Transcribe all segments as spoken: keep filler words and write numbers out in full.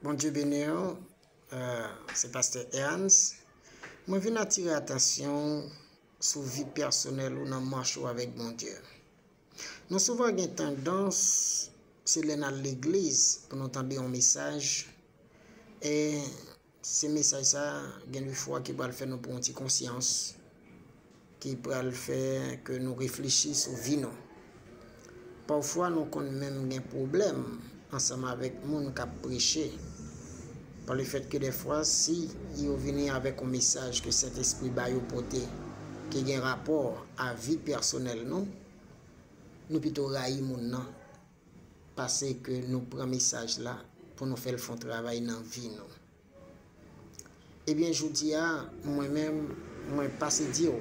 Bondye beni w. Euh, se pastè Ernst. Mwen vin atire atansyon w sou vi pèsonèl ou nan mach ou avèk Bondye. Nou souvan gen tandans, se lè n al legliz, pou nou tande yon mesaj, e se mesaj sa a, gen de fwa ki pral fè nou pran yon ti konsyans, ki pral fè ke nou reflechi sou vi nou. Pafwa, nou konn menm gen pwoblèm ansanm avèk moun k ap preche, pa lefètke dèfwa, si yo vini avèk yon mesaj ke Sentespri ba yo pote, ki gen rapò a vi pèsonèl nou, nou pito rayi moun nan, pase ke nou pran mesaj la pou nou fè l fè yon travay nan vi nou. Ebyen, jodi a, mwen menm, mwen pase di w,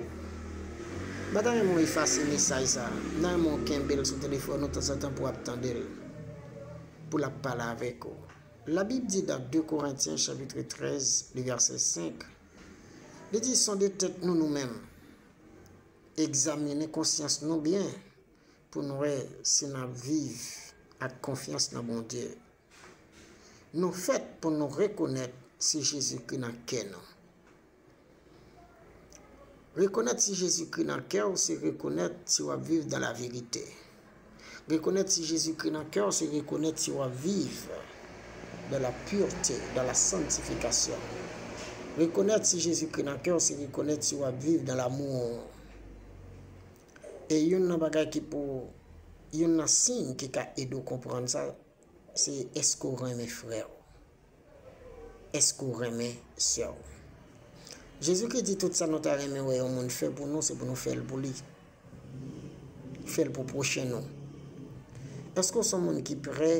m pa ta renmen w efase mesaj sa a. M ta renmen w kenbe l sou telefòn ou tanzantan pou w ap tande l, pou l ap pale avèk ou. Labib di nan de Korentyen chapit trèz, li vèsè senk, li di, sonde tèt nou nou menm, egzamine konsyans nou byen, pou n wè si n ap viv ak konfyans nan Bondye. Nou fèt pou nou rekonèt si Jezikri nan kè nou. Rekonèt si Jezikri nan kè w, se rekonèt si w ap viv dans la vérité. Rekonèt si Jezikri nan kè w, se rekonèt si w ap viv dans la pureté, dans la sanctification. Rekonèt si Jezikri nan kè w, se rekonèt si w ap viv dans l'amour. E youn nan bagay ki pou, youn nan siy ki ka ede w konprann sa, se èske w renmen frè w? Èske w renmen sè w? Jezikri di tout sa nou ta renmen wè yon moun fè pou nou, se pou nou fè l pou li. Fè l pou pwochen nou. Èske w se yon moun ki prè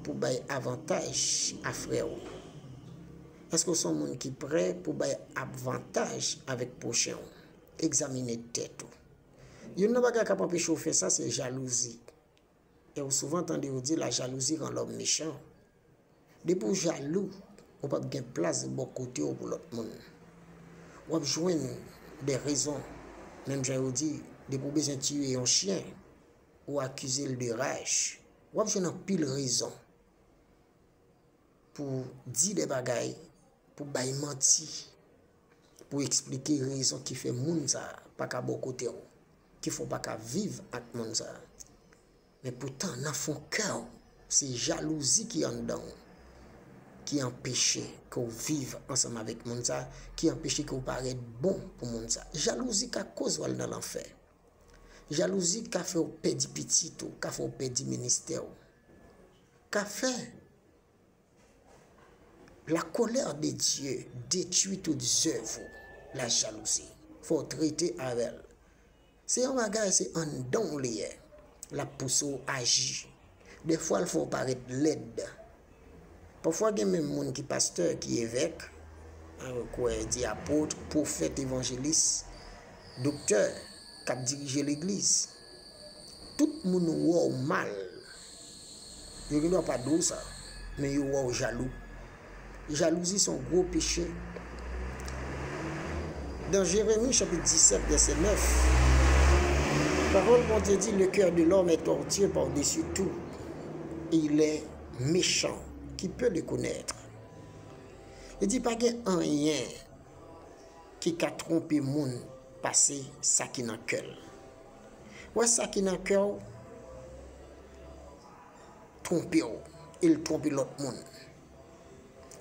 pou bay avantaj a frè w? Èske w se yon moun ki prè pou bay avantaj avèk pwochen w? Egzamine tèt ou. Youn nan bagay k ap anpeche w fè sa, se jalouzi. E w souvan tande yo di, la jalousie rend l'homme méchant. Depi w jalou, ou p ap gen plas bò kote w pou lòt moun. W ap jwenn de rezon, menm jan yo di, depi w bezwen tiye yon chen, ou akize l de raj. W ap jwenn anpil rezon pou di de bagay, pou bay manti, pou eksplike rezon ki fè moun sa a pa ka bò kote w, ki fè w pa ka viv ak moun sa a. Men poutan, nan fon kè w, se jalouzi ki anndan w, ki anpeche ke w viv ansanm avèk moun sa a, ki anpeche ke w parèt bon pou moun sa a. Jalouzi ka koz w al nan lanfè. Jalouzi ka fè w pèdi pitit ou, ka fè w pèdi ministè w, ka fè La colère de Dieu détruit toute œuvre, la jalousie. Fò w trete avè l. Se yon bagay, se anndan w li ye. L ap pouse w aji. Dèfwa, l fè w parèt lèd. Pafwa, gen menm moun ki pastè, ki evèk, an, kwè, di apot, pwofèt, evanjelis, doktè, k ap dirije legliz. Tout moun wè w mal. Yo gen dwa pa di w sa, men yo wè w jalou. Jalouzi se yon gwo peche. Dans Jérémie chapitre dix-sept, verset neuf, pawòl Bondye di, le cœur de l'homme est tortue par-dessus tout, et il est méchant, qui peut le connaître? Li di, pa gen anyen ki ka twonpe moun pase sa ki nan kè l. Wè, sa ki nan kè w twonpe w, e l twonpe lòt moun.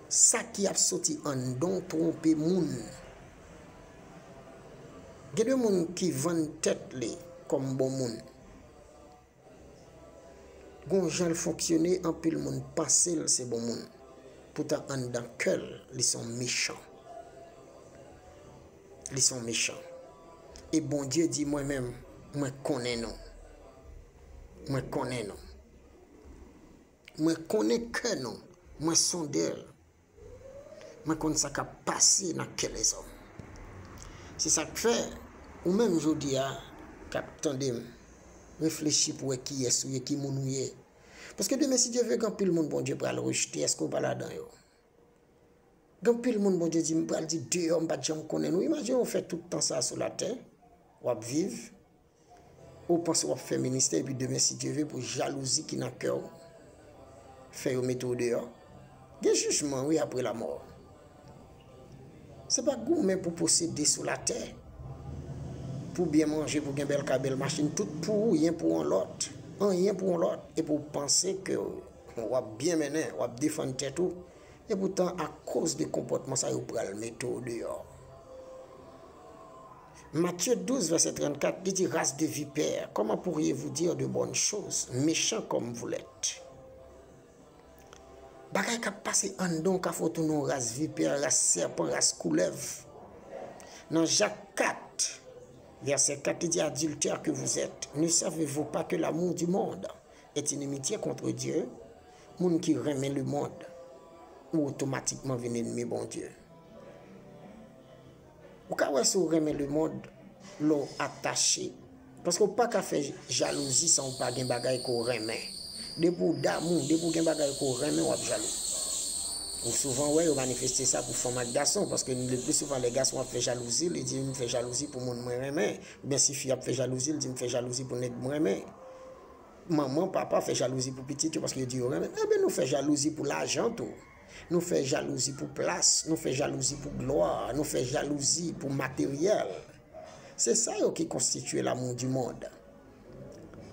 Sa ki ap soti anndan w twonpe moun. Gen de moun ki vann tèt li kòm bon moun. Gon jan l fonksyone, anpil moun panse l se bon moun. Poutan anndan kè l, li se yon mechan. Li se yon mechan. E Bondye di, mwen menm, mwen konnen nou. Mwen konnen nou. Mwen konnen kè nou. Mwen sonde l. Mwen konn sa k ap pase nan kè lèzòm. Se sa k fè, ou menm jodi a, k ap tande m, reflechi pou wè kiyès ou ye, ki moun ou ye. Paske demen, si Dye vle, gen anpil moun Bondye pral rejte. Èske w pa ladan yo? Gen anpil moun Bondye di, m pral di deyò, m pa t janm konnen nou. Imajine w fè tout tan sa a sou latè, w ap viv, ou panse w ap fè ministè, epi demen, si Dye vle, pou jalouzi ki nan kè w, fè yo mete w deyò. Gen jijman, wi, apre lamò. Se pa goumen pou posede sou latè, pou byen manje, pou gen bèl kay, bèl machin, tout pou ou, yen pou yon lòt, anyen pou yon lòt, epi w panse ke w ap byen mennen, w ap defann tèt ou, epoutan, akoz de konpòtman sa yo pral mete w deyò. Matthieu douze, verset trente-quatre, li di, race de vipères, comment pourriez-vous dire de bonnes choses, méchants comme vous l'êtes? Bagay k ap pase anndan w ka fè w tounen yon ras vipè, ras sèpan, ras koulèv. Nan Jak kat, vèsè kat, li di, adultères que vous êtes, ne savez-vous pas que l'amour du monde est inimitié contre Dieu? Moun ki renmen lemonn, ou otomatikman vin ènmi Bondye. Ou ka wè si w renmen lemonn lè w atache. Paske w pa ka fè jalouzi san w pa gen bagay ke w renmen. Depi w damou, depi w gen bagay ke w renmen, w ap jalou. Ou souvan wè yo manifeste sa pou fanm ak gason, paske le pli souvan lè gason ap fè jalouzi, li di, "M fè jalouzi pou moun mwen renmen." Oubyen si fi ap fè jalouzi, li di, "M fè jalouzi pou nèg mwen renmen." Manman, papa fè jalouzi pou pitit yo paske yo di yo renmen. Ebyen, nou fè jalouzi pou lajan tou. Nou fè jalouzi pou plas, nou fè jalouzi pou glwa, nou fè jalouzi pou materyèl. Se sa yo ki konstitye l'amour du monde.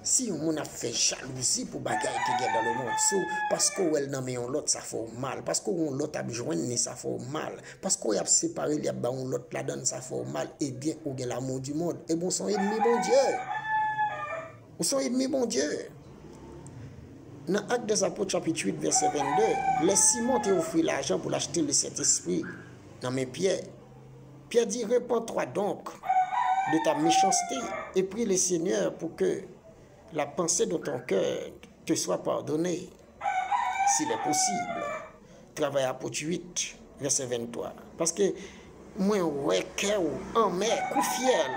Si yon moun ap fè jalouzi pou bagay ki gen dans le monde, si w, paske w wè l nan men yon lòt, sa fè w mal. Paske w wè yon lòt ap jwenn li, sa fè w mal. Paske w ap separe li, ap ba yon lòt ladann, sa fè w mal. Ebyen, ou gen l'amour du monde. Ebyen, w se yon ènmi Bondye. Ou se yon ènmi Bondye. Nan Actes des Apôtres, chapitre huit, verset vingt-deux, lè Simon te ofri lajan pou l achte le Saint-Esprit nan men Pyè, Pyè di, repens-toi donc de ta méchanceté et prie le Seigneur pour que la pensée de ton cœur te soit pardonnée, s'il est possible. Travay Apot uit, vèsè venntwa. Paske mwen wè kè w anmè kou fyèl.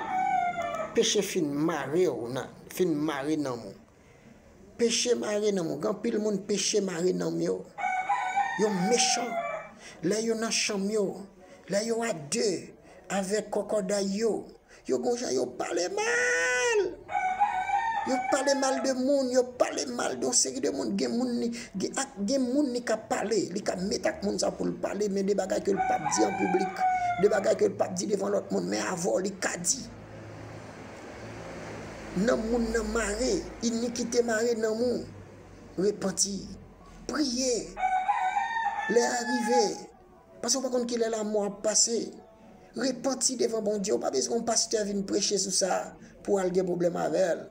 Peche fin mare w nan, fin mare nanm ou. Peche mare nanm ou. Gen anpil moun peche mare nanm yo. Yo mechan. Lè yo nan chanm yo, lè yo a de avèk kòkòday yo, yo gon jan yo pale mal. Yo pale mal de moun, yo pale mal de yon seri de moun. Gen moun li, gen, ak, gen moun li ka pale, li ka met ak moun sa pou l pale, men de bagay ke l p ap di an piblik, de bagay ke l p ap di devan lòt moun, men avè w li ka di. Nanm moun nan mare, inikite mare nanm ou. Repanti, priye. Lè a rive. Paske w pa konn kilè lanmò ap pase. Repanti devan Bondye. Ou pa bezwen yon pastè vin preche sou sa pou w al gen pwoblèm avè l.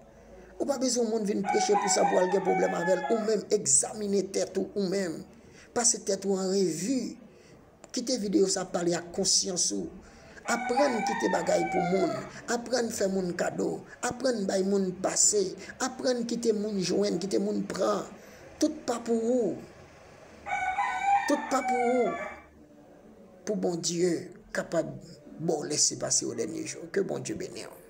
Ou pa bezwen yon moun vin preche pou sa pou w al gen pwoblèm avè l. Ou menm, egzamine tèt ou, ou menm. Pase tèt ou an revi. Kite videyo sa pale ak konsyans ou. Aprann kite bagay pou moun. Aprann fè moun kado. Aprann bay moun pase. Aprann kite moun jwenn, kite moun pran. Tout pa pou ou. Tout pa pou ou. Pou Bondye kapab ba w lese pase o dènye jou. Ke Bondye beni w.